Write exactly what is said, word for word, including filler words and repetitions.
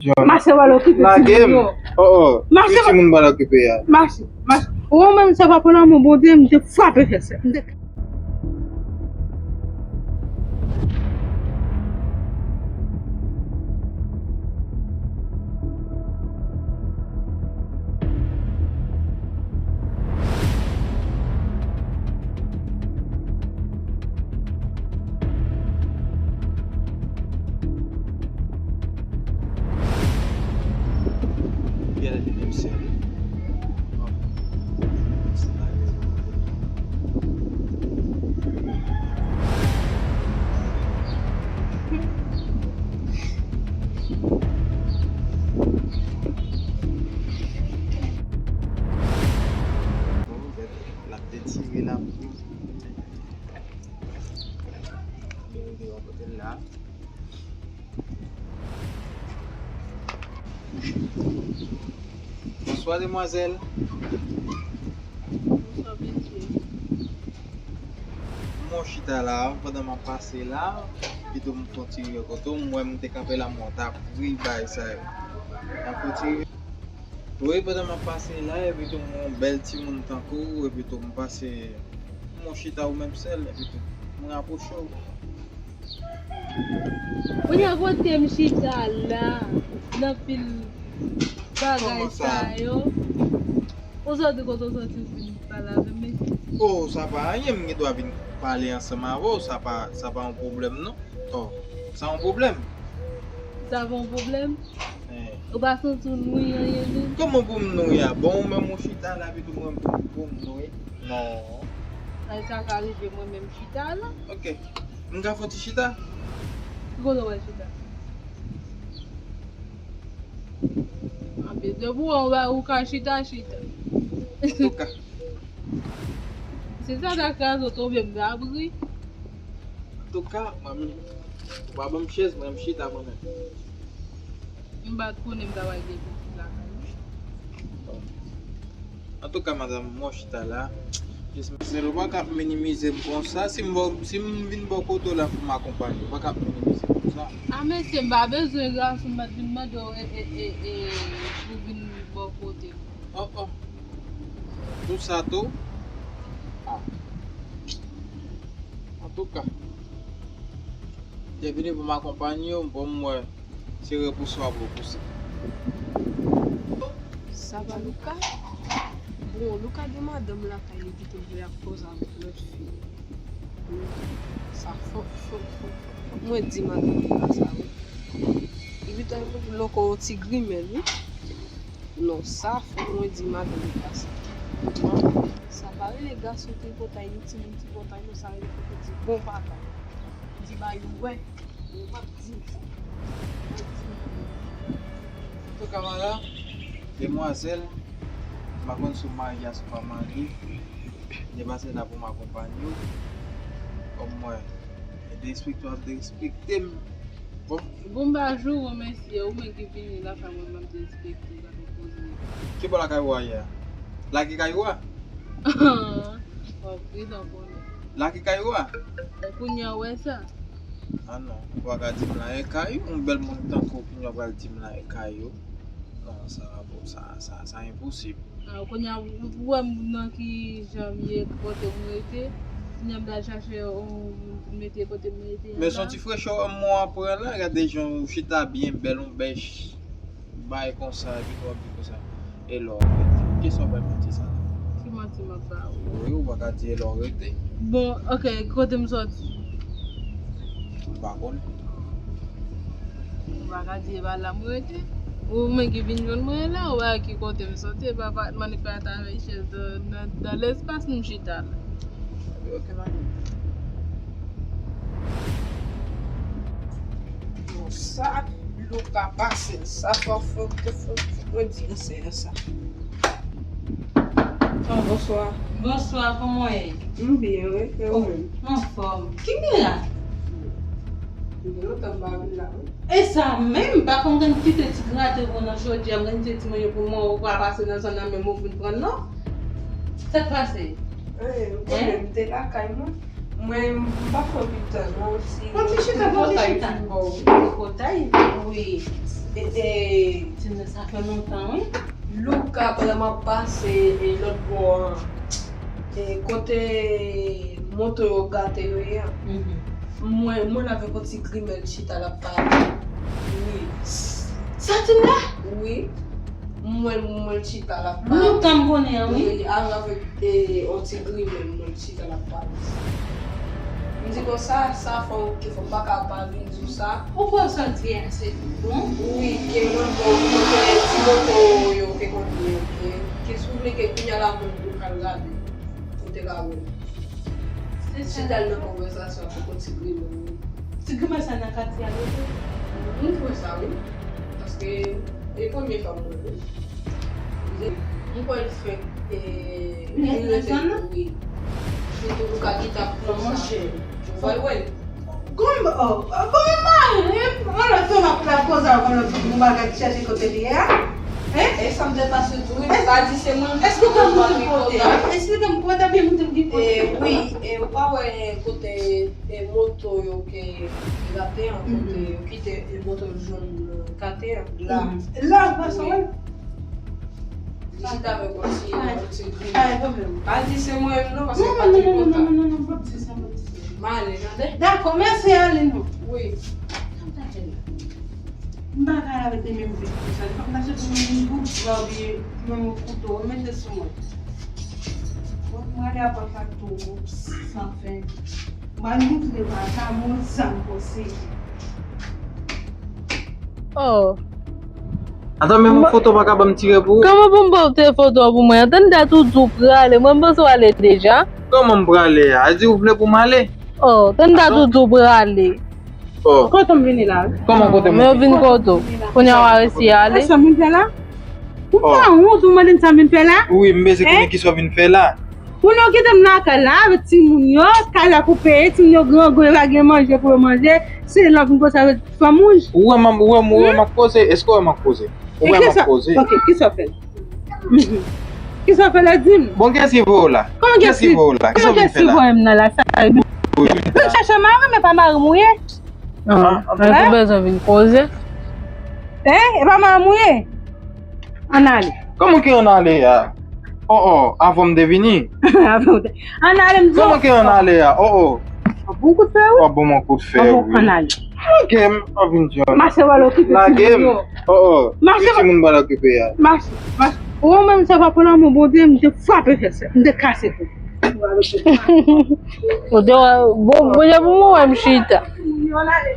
Mache w al okipe timoun yo. Oh, oh. Mache. Ki timoun pral okipe a? Mache, mache. Ou menm, se pa pou lanmou Bondye, m te frape fè sa. M te L ap detire la pou li rive bò kote l la. Bonswa, demwazèl. Bonswa, mesye. M wè w chita la, pandan m ap pase la, epitou m fè yon ti rive kote w, m wè m te kanpe la, m wè w t ap ri, bagay sa yo. M ap fè yon ti rive. Wi, pandan m ap pase la, epitou m wè yon bèl timoun tankou w, epitou m pase, m wè w chita ou menm sèl, epitou m rapwoche w. Kounye a kote m chita la, nan pil bagay sa yo. Ou soti kote w soti, ou vin pale avè m, mesye? Oh, sa pa anyen, m gen dwa vin pale ansanm avè w, sa pa, sa pa yon pwoblèm non. Oh, sa yon pwoblèm? Sa pa yon pwoblèm? Eh. Ou pa santi w nwi anyen menm? Kòman pou m nwi a? Bon, ou menm ou chita la, epitou mwen pou, pou m nwi? Non. Ay, sa ka rive mwen menm chita la. Ok. M ka fè yon ti chita? Ki kote w pral chita? Anben, depi w wè ou ka chita, chita. Antouka. Se sa k ap kraze w tonbe, m ta ap ri. Antouka, mwen menm, ou pa ban m chèz, mwen m chita mwen menm. M pa t konnen m ta pral gen pitit lakay mwen. Antouka, madanm, mwen chita la. Jis mèsi. Ou pa ka ap minimize m konsa. Si m bò, si m vin bò kote w la pou m akonpanye w, ou pa ka ap minimize m konsa. A, mesye, m pa bezwen gason, m pa t vin mande w, e, e, e, e, pou vin bò kote m. Oh, oh. Tout sa tou? Ah. Antouka, te vini pou m akonpanye w, bon, m wè se repouse w ap repouse. Sa pa Louka? Bon, Louka gen madanm lakay li ki te vle ap koze avèk lòt fi. Sa fòk, fòk, fòk, fòk, fòk mwen di madanm Louka sa, wi. Epi tou, Louka yon ti grimèl, wi. Non, sa fòk mwen di madanm Louka sa. Sa pa rele gason tripotay, ni timoun tripotay, non, sa rele fòk ou di bon bagay. Di bagay ou wè. Antouka, madanm, demwazèl, m pa konn si w marye a si w pa marye, m te pase la pou m akonpanye w. Kòm mwen, derespekte w ap derespekte m. Bon. Bon, m pa jou remèsye ou, men ki vini lakay mwen, m ap derespekte w, gade koze. Ki bò lakay ou a ye a? La ki kay ou a? W ap ri, w ap konnen. La ki kay ou a? Kounye a w wè sa? Ah non, ou pa ka di m la e kay ou, yon bèl moun tankou w kounye a w pral di m la e kay ou. Non, sa pa bon, sa, sa, sa enposib. Ah, kounye a, ou, ou wè m nan ki jan m ye, kote m rete. Kounye a m ta chache yon moun pou m mete kote m rete a la. Men se yon ti frechè m wè w ap pran la, gade jan w chita byen bèl, yon bèch. Bay konsa, epi w ap di konsa, e lè w rete. Kisa w bay manti sa la? Ki manti m ap ba ou? Wi, ou pa ka di e lè w rete. Bon, ok, kote m sòti? M pa konnen. Ou pa ka di e pa la m rete. Ou menm ki vin jwenn mwen la, ou pa ki kote m sòti, e pa, pa, m annik pa t avèk chèz nan, nan, nan lèspas m chita la. Ok, madam. Bon, sa Louka pase, sa fò, fò, fò, fò, fò mwen di ansè a sa. Oh, bonswa. Bonswa, kòman w ye? M byen, wi, e ou menm? Anfòm. Ki gen la? M gen lontan m pa vin la, wi. E sa menm, pa konn gen kite ti grate pou nan chodyè, m gen ti manje pou mwen, ou pa pase nan zòn nan menm ou vin pran non. Sa k pase? Anyen, m konnen m te lakay mwen. Mwen, m pa fè anpil tan, non, si tripotay fin bon, wi. Tripotay? Wi. E, e, sa fè lontan, wi. Louka, pandan m ap pase, e, lòt bò an, e, kote moto yo gate yo ye a, mwen, mwen avèk yon ti grimèl chita l ap pale. Wi. Sa ti la? Wi. Mwen, mwen chita l ap pale. Lontan m konnen an, wi. Wi, avèk, e, yon ti grimèl, mwen chita l ap pale. M di konsa, sa fè yon, ke fò m pa ka pa vin di w sa. Ou kwè sa l di a se bon? Wi, ke lòt bò, kote ti moto yo te konn ye, ke, ke si w vle ke kounye a la menm ou ka al gade, ou te ka wè l. Se sa. Chita l nan konvèsasyon ak yon ti grimèl, wi. Ti grimèl sa nan katye a, wi. M kwè sa, wi. Paske e premye fwa m wè l, wi. M kwè l fèk, e, li rete, wi. Sitou pou ka kite ap konsa. Ou pral wè l. Kòm, oh, kòm mari m, yon lòt fwa m ap la koze ak yon lòt moun, m pa ka chèche kote li ye a. Hein? E sa m te pase tou, wi. Pa di se mwen. Èske w ka montre m kote? Èske w ka montre m kote? Byen montre m ki kote? E, wi, e, ou pa wè kote, e, moto yo ke gate an, kote yo kite, e, moto yo jwenn, e, gate an. La. La, ou pa sa wè? Li chita avèk yon ti, yon ti gri. Pa di se mwen menm non, paske pa t enpòtan. Non, non, non, non, non, non, pa di sa, pa di sa. M ale, tande? Dakò, mèsi, ale non. Wi. M pa ka rete menm vit konsa. Li pa ka soti menm yon bout bra oubyen menm yon kouto. Mete sou mwen. Bon, m ale apòt la tou, san fen. M al moutre w a sa mwen sa m posede. Oh. Atann, men yon foto pa ka ban m tire pou ou? Kòman pou m ba w tire foto a pou mwen? Atann, dat ou di w prale. Mwen, m panse w ale deja. Kòman m prale a? A di ou vle pou m ale? Oh, tann dat ou di w prale. Oh. Kote m vini la? Kòman kote m vini? Men w vin kote w. Kounye a w a resi ale. E sa m vin fè la? Ou pa wont, ou mande m sa m vin fè la? Wi, m bezwen konnen kisa w vin fè la. Ou non kite m lakay la avèk timoun yo, kay la pou peye, timoun yo grangou, yo pa gen manje pou yo manje, se lè w vin konsa avèk fanm wouj. Ou wè m, ou wè m, ou wè m ap koze, èske w wè m ap koze? Ou wè m ap koze. Ok, kisa w fè? Kisa w fè la, di m? Bon, kiyès ki voye w la? Kòman kiyès ki voye w la? Kisa w vin fè la? Kòman kiyès ki voye m nan la, sa e bon? Ou vin chache mari m, men pa mari m ou ye. An, an, ou bezwen vin koze. Hein? E pa mari m ou ye? Ann ale. Kòman ki ann ale a? Oh, oh, avan m te vini. Avan m te, ann ale, m di w. Kòman ki ann ale a? Oh, oh. W ap bon kout fè, wi. W ap bon mwen kout fè, wi. Ann ale. Ok, m ap vin di w. Mache w al okipe timoun yo. Oh, oh. Mache. Ki timoun m pral okipe a? Mache, mache. Ou menm, sa pa pou lanmou Bondye, m te frape fè sa. M te kase kou. Ou te wè, bon, Bondye pou mwen wè m chita. Timoun yo, ann ale.